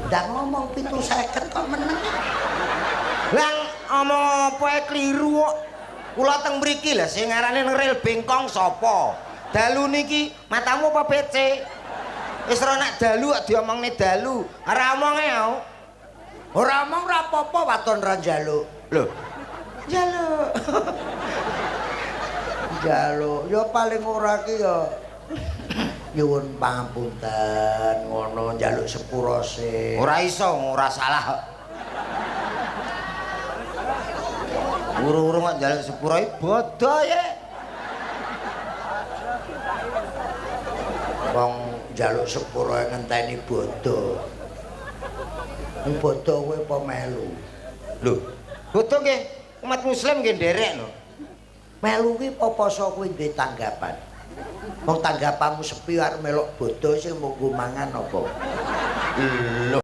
Ndak ngomong 750 kok meneng. Lah omong apa ae kliru kok. Kula teng mriki lah sing ngarane rel bengkong sapa? Dalu niki matamu apa becik? Wis ora nak dalu kok diomongne dalu. Ora omonge aku. Ora omong ora apa-apa waton ra njaluk. Lho. Njaluk. Njaluk ya paling ora ki ya nyuwun pangapunten ngono njaluk sepuro sih. Ora iso, ora salah. Uru-uru kok njaluk sepuro iki bodoh ya. Wong njaluk sepuro ngenteni bodo. Wong bodo kowe apa melu? Lho, bodoh nggih umat muslim nggih nderek lho. Melu kuwi apa poso kuwi duwe tanggapan? Wong tanggapanmu sepi arep melok bodo sing mung nggo mangan apa? Lho.